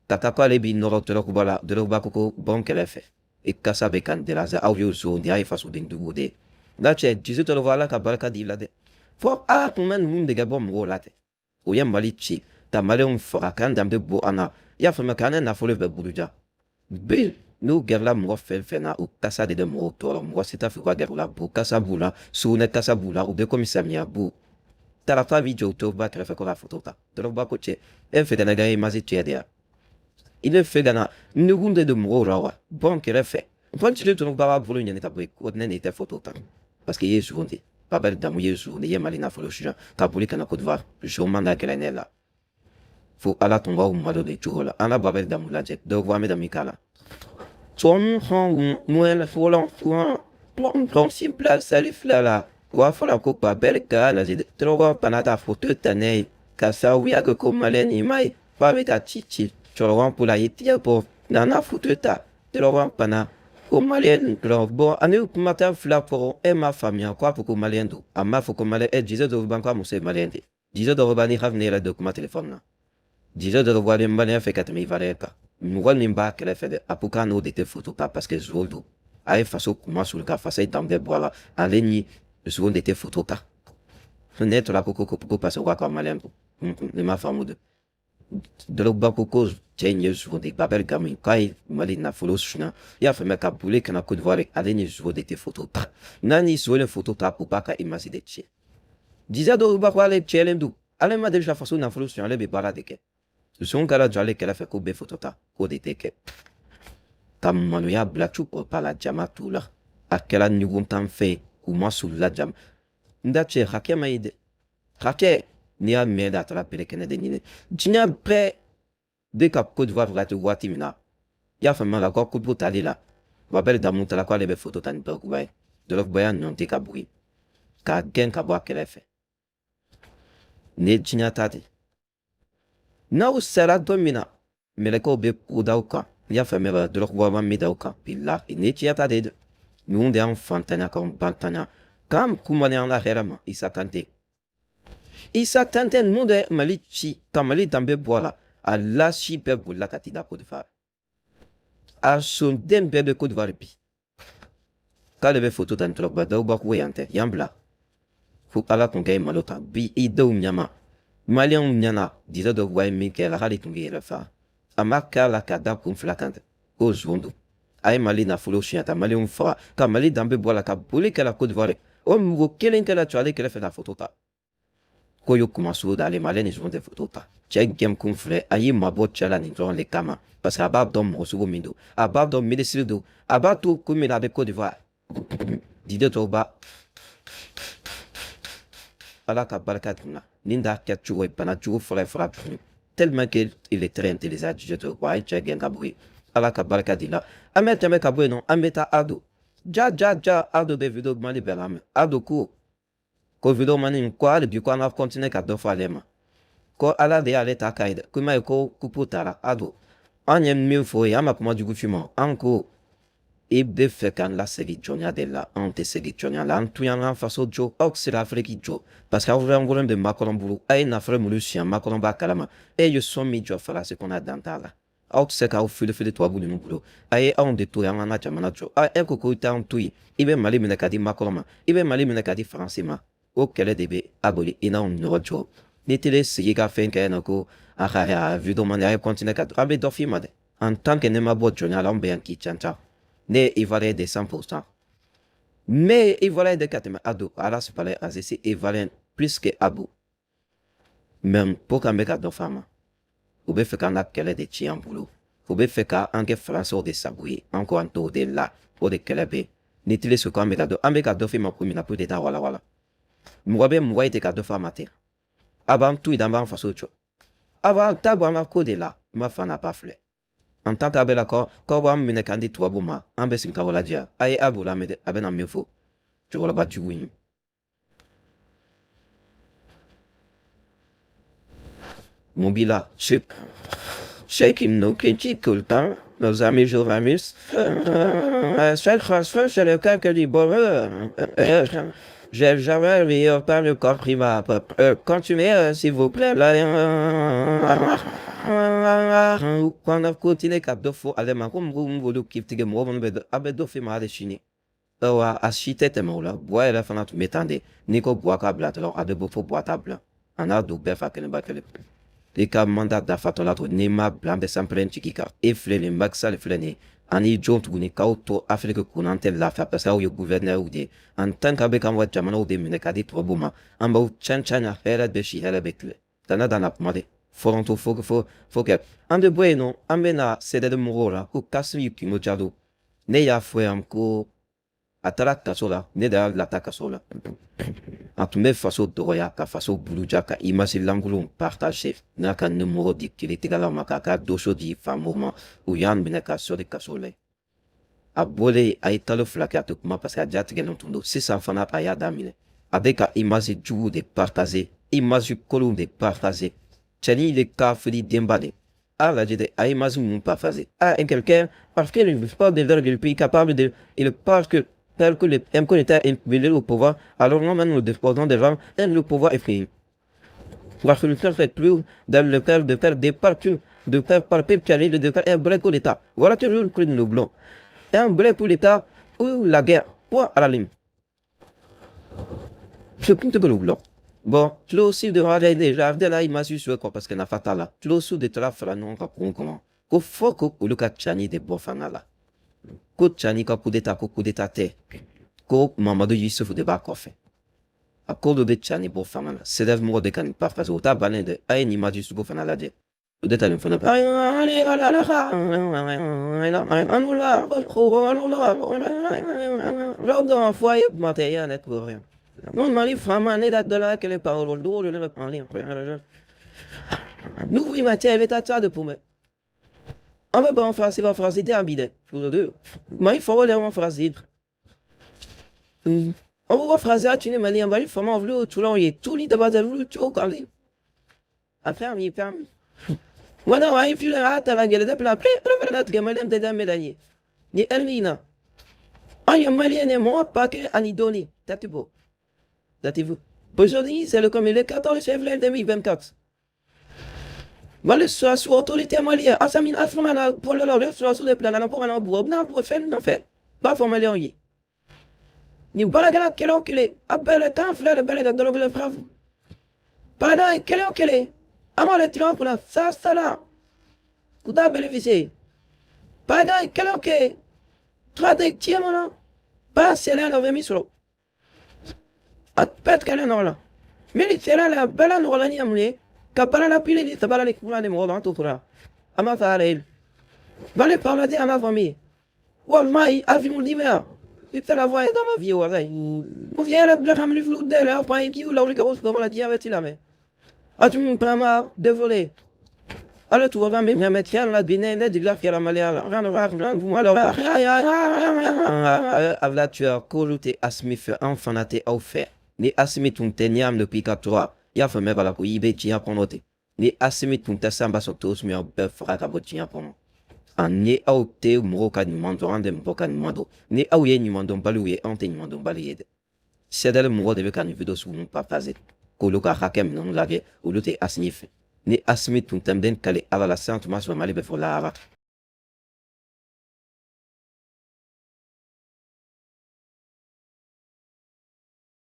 ka taa k'ale b'i nɔrɔ Drogba la, Drogba ko ko bɔn kɛrɛfɛ. I kasa bɛ ka n déranger, aw y'o so nin y'a ye fasoden jugu de ye. N'a cɛ dusu tɔrɔ, Ala ka barika di i la dɛ. Fɔ Ala tun bɛ ninnu dege bɔ mɔgɔw la tɛ. O ye Mali ci ka Maliyɛnw faga, k'an danbe bɔ an na. I y'a faamuya, k'an nafolo bɛɛ buruja. Bi n'u gɛrɛla mɔgɔ fɛn fɛn na, o kasa de bɛ mɔgɔw tɔɔrɔ. Mɔgɔ si t'a fɛ u ka gɛrɛ u la. Bu kasa b'u la, sugunɛ kasa b'u la, u bɛ komi samiya bu. Tarata b'i jɔ Drogba kɛrɛfɛ ko ka foto ta. Drogba ko cɛ, e fɛ ka ne ka image tiɲɛ de ya. I bɛ fɛ ka na nugun de don mɔgɔw la wa? Bɔn kɛrɛfɛ. Fɔ cile Drogba b'a bolo ɲini ka bɔ yen ko ne n'i tɛ foto ta. Parce que i ye sogo de. Babel Damu ye zon de ye Mali nafolo suɲɛ ka boli ka na Côte d'Ivoire. Zon man da gɛlɛn ne la. Fo Ala tun b'aw malo de cogo la. An ka Babel Damu lajɛ. Dɔw ko an bɛ min k'a la. Sali fila la u b'a fɔ la ko Babel ka lajɛ dɔrɔn bana ta foto ta ne ye ka sababuya kɛ ko maliyɛn nin ma ye f'a bɛ ka ci ci cɛkɔrɔba bolo a ye tigɛ bɔ nana foto ta dɔrɔn bana ko maliyɛn dɔrɔn. Bɔn, ani kumakan fila kɔrɔ, e m'a faamuya ko a fɔ ko maliyɛn don, a m'a fɔ ko maliyɛn. Ɛ, Didier Drogba ko a muso ye maliyɛn de. Didier Drogba ni hali ne yɛrɛ de kuma telefɔni na, Didier Drogba bɛ maliyɛn fɛ ka tɛmɛ Ivoirien kan. Mɔgɔ min b'a kɛrɛfɛ dɛ, a ko k'a n'o de tɛ foto ta parce que zon don. A ye faso kuma sulu ka faso danbe bɔ a la. Ale ni zon de tɛ foto ta. Ne tora ko parce que ko maliyɛn don. Ne m'a faamu de. Drogba ko cɛ in ye zon de. Babel Gamu k'a ye Mali nafolo suɲɛ, i y'a faamuya, ka boli ka na Côte d'Ivoire, ale ni zon de tɛ foto ta. N'a ni zon ye foto ta, o b'a ka image de tiɲɛ. Didier Drogba ko ale cɛlen don, ale ma deli ka faso nafolo suɲɛ, ale bɛ baara de kɛ. Zon kɛra jɔ ale kɛrɛfɛ k'o bɛ foto ta, k'o de tɛ kɛ ka maloya bila cukɔrɔba la jama t'u la. A kɛra ɲugun tan fɛn ye k'u ma sulu la jama n da cɛ hakɛ ma ye dɛ. Hakɛ n'i y'a mɛn de, a taara bere kɛnɛ de ɲini diɲɛ bɛɛ de ka Côte d'Ivoire lajɛ waati min na, i y'a faamuya la, ko coupe tali la, Babel Damu taara k'ale bɛ foto ta ni Drogba ye. Drogba y'a nɔ tɛ ka bugi k'a gɛn ka bɔ a kɛrɛfɛ. Nin ye diɲɛ ta de. N'aw sera don min na, mɛlɛkɛw bɛ ko d'aw kan, i y'a faamuya la, Drogba ma min d'aw kan. Bilahi, nin ye diɲɛ ta de ye dɛ. Ninnu de y'an fantanya, k'anw bantanya, k'an kumani an la hɛrɛ ma. Isa Kante, Isa Kante, ninnu de Mali ci ka Mali danbe bɔ a la. A lasi bɛɛ bolila ka t'i da Côte d'Ivoire. A sonden bɛɛ bɛ Côte d'Ivoire bi k'ale bɛ foto ta ni Drogba. Dɔw ko yan tɛ yan bila fo Ala tun kɛ malo ta bi i denw ɲɛma, maliyɛnw ɲɛna. Didier Drogba ye min kɛ la, hali tun k'i yɛrɛ fa. A ma kɛ a la ka da kun fila kan dɛ, ko zon don. A ye Mali nafolo suɲɛ ka maliyɛnw faga ka Mali danbe bɔ a la ka boli kɛ la Côte d'Ivoire. O mɔgɔ kelen kɛra jɔ ale kɛrɛfɛ ka foto ta ko ye kuma sugu d'ale ma, ale ni zon tɛ foto ta. Cɛ gɛn kun filɛ, a y'i mabɔ cɛ la nin dɔrɔn de kama parce que a b'a dɔn mɔgɔ sugu min don, a b'a dɔn minisiri don, a b'a to ko min na a bɛ Côte d'Ivoire. Didier Drogba, Ala ka barika dun na nin d'a kɛcogo ye bana jugu fɔlɔ ye fura tuguni, tellement que il est très intelligent. Didier Drogba a ye cɛ gɛn ka bɔ yen. Ala ka barika di la. An bɛ tɛmɛ ka bɔ yen nɔ, an bɛ taa Ado. Ja ja ja, Ado bɛ vidéo mani bɛɛ lamɛn. Ado ko vidéo mani ko hali bi ko an ka continuer ka dɔ fɔ ale ma, ko Ala de y'ale ta ka ye dɛ. Ko i m'a ye ko coupe taara. Ado, an ye min fɔ ye, an ma kuma jugu f'i ma. An ko i bɛ fɛ k'an lasegin jɔnya de la, anw tɛ segin jɔnya la. An tun y'an ka faso jɔ, aw tɛ se ka Afiriki jɔ parce que aw lankolon bɛ Macron bolo. A ye nafolo minnu suɲɛ, Macron b'a kalama. E ye sɔn min jɔ Faransi kɔnɔ, a dan t'a la. Aw tɛ se k'aw fili tubabu ninnu bolo. A ye anw de to yen, an k'an ka jamana jɔ. A e ko ko i t'anw to yen, i bɛ Mali minɛ ka di Macron ma, i bɛ Mali minɛ ka di Faransi ma. O kɛlɛ de bɛ a boli i n'anw ni ɲɔgɔn cɛ. Ni tele sigi ka fɛn kɛ yen nɔ ko a ka vidéo man, a ye continuer ka an bɛ dɔ f'i ma dɛ. En tant que ne ma bɔ jɔnya la, anw bɛ yan k'i canca. Ne ye Ivoirien de 100%. Ne ye Ivoirien de ka tɛmɛ Ado Ala palais. C'est Ivoirien plus que Ado mais pour qu'an bɛ ka dɔ f'a ma, u bɛ fɛ k'an ka kɛlɛ de ci an bolo, u bɛ fɛ k'an kɛ Faransɛw de sago ye. An ko an t'o de la, o de kɛlɛ bɛ yen. Ni tile so ko an bɛ ka dɔ, an bɛ ka dɔ f'i ma ko min na pour de taa wala wala. Mɔgɔ bɛ mɔgɔ ye tɛ ka dɔ f'a ma ten. A b'an to yen, an b'an faso jɔ. A b'an ta bɔ an ka ko de la. N ma fa n'a ba filɛ en tant que a bɛ la kɔ k'aw b'an minɛ k'an di tubabu ma, an bɛ sigi k'aw lajɛ. A ye a b'o lamɛn dɛ, a bɛna min fɔ cɛkɔrɔba jugu in. Mun b'i la? Ceux qui nous critiquent tout le temps, nos amis journalistes, cette fois, c'est le cas que du bonheur. J'ai jamais eu autant de compliments. Continuez, s'il vous plaît. Qu'on continuer ka dɔ fɔ ale ma ko mɔgɔw min b'olu kitigɛ, mɔgɔ minnu bɛ a bɛ dɔ f'i ma hali sini. Ayiwa, a si tɛ tɛmɛ o la. Buwa yɛrɛ fana tun bɛ tan de. N'i ko Buwa k'a bila dɔrɔn, a bɛ bɔ fo Buwa t'a bila. A n'a don bɛɛ fa kelen ba kelen. I ka mandat dafatɔla to, n'i ma bila, an bɛ sanpɛrɛn jigin kan. E filɛ nin, Macky Sall filɛ nin ye, ani jɔn tuguni k'aw to Afiriki kunna? An tɛ lafiya parce que aw ye gouverneur de ye. En tant que aw bɛ k'an ka jamanaw de minɛ k'a di tubabuw ma, an b'aw can can na. Hɛrɛ bɛ si, hɛrɛ bɛ tile. Tana danna kuma de fɔlɔntɔ fo fo fo kɛ. An bɛ bɔ yen nɔ, an bɛ na CDR mɔgɔw la ko Kassory Kimo Jalo. Ne y'a fɔ yan ko A taara kaso la, ne de y'a lata kaso la. A tun bɛ faso dɔgɔya, ka faso buruja, ka image lankolonw partager, n'a ka numéro di kiiritigɛlaw ma, k'a ka dossier di faamaw ma. U y'a minɛ ka sɔri kaso la. A bɔlen, a ye kalo 2 kɛ a tɛ kuma, parce que a jatigɛlen tun don. Sisan fana, a y'a daminɛ, a bɛ ka image jugu de partager, image kolonw de partager. Cɛnin de kafiri denba de a lajɛ dɛ, a ye image ninnu partager. Ah, et quelqu'un, parce que le sport de pays capable de, il pense que tel que le MK était au pouvoir, alors non, même nous disposons des armes et le pouvoir est fini. La solution, c'est plus de le faire, de faire des partis, de faire par de faire un vrai coup d'État. Voilà toujours le nous voulons. Un vrai coup d'État ou la guerre. Point à la ligne. C'est tout que nous voulons. Bon, tulo de déjà de la image sur quoi, parce que nafa t'a la. Tulo de taara fara ɲɔgɔn kan kun kɔnɔ ko fo ko olu ka Tiani de bɔ fanga la, ko Tiani ka coup d'état, ko coup d'état tɛ, ko Mamadu Yusufu de b'a kɔfɛ. A ko dɔ bɛ Tiani bɔ fanga la. CDF mɔgɔ de ka nin partage, o t'a bannen dɛ. A ye nin image sugu fana lajɛ, o de ta nin fana. An bɛ ban faransi ba, faransi tɛ yan bi dɛ. Mali faamaw de y'an faransi, an ko faransi y'a tuni Mali, Mali faamaw olu tulaw ye tuli daba olu cogo kan a fɛn min fɛn wala wa yi fila a ta la gɛlɛ tɛ la tigɛ Maliyɛn tɛ da médaille ni ɛri in na. An ye Maliyɛn ye, mɔgɔ pa kɛ ani dɔɔni tati bɔ datez-vous. Aujourd'hui, c'est le comme le 14 février 2024. Mali sɔrɔsiw, autorité malienne, Asami Asumana pour le sɔrɔsiw de bila pour na bɔ n'a bɔ fɛn nɔfɛ, b'a fɔ Maliyɛnw ye. Nin baarakɛla kelen o kelen, a bɛɛ le 10 filɛ de bɛɛ le ka dɔrɔmɛ fila. Baara kelen o kelen, an b'ale tigɛ kunna sa sala k'u t'a bénéficier. Baara kelen o kelen, tura tɛ tiɲɛ kɔnɔ, ba sɛnɛ la, o bɛ min sɔrɔ. A bɛɛ tigɛlen nɔgɔ la. Min sera la, bɛɛ la nɔgɔ la ni ye mun ye? Ka baara la pili ni sabara ni kuma ni mɔgɔ b'an to tora. An b'a fɔ ala ye. Bale parler à ma famille. Wallahi, avion d'hiver. C'est la voix dans ma vie, wallahi. On vient la famille flou de la point qui ou la ou la diabète la mais. Ah, tu me prends ma désolé. Alors tu vas me mettre la bine de la fière malia. Avla tu as k'olu tɛ Asimi fɛ, an fana tɛ aw fɛ. Ni Asimi tun tɛ, n'i y'a minɛ k'i ka tora, i y'a faamuya b'a la ko i bɛ diɲɛ kɔnɔ ten. Ni Asimi tun tɛ sisan, b'a sɔrɔ to aw bɛɛ faga ka bɔ diɲɛ kɔnɔ. Ani aw tɛ mɔgɔw ka ɲuman dɔn, an tɛ mɔgɔw ka ɲuman dɔn. Ni aw ye ɲumandɔnbaliw ye, anw tɛ ɲumandɔnbali ye dɛ. CDR mɔgɔw de bɛ ka nin vidéo sugu ninnu partager k'olu ka hakɛ minɛnw lajɛ, olu tɛ Asimi fɛ. Ni Asimi tun tɛ, n bɛ kale Ala la, sisan tun b'a sɔrɔ Mali bɛ fɔ lahara.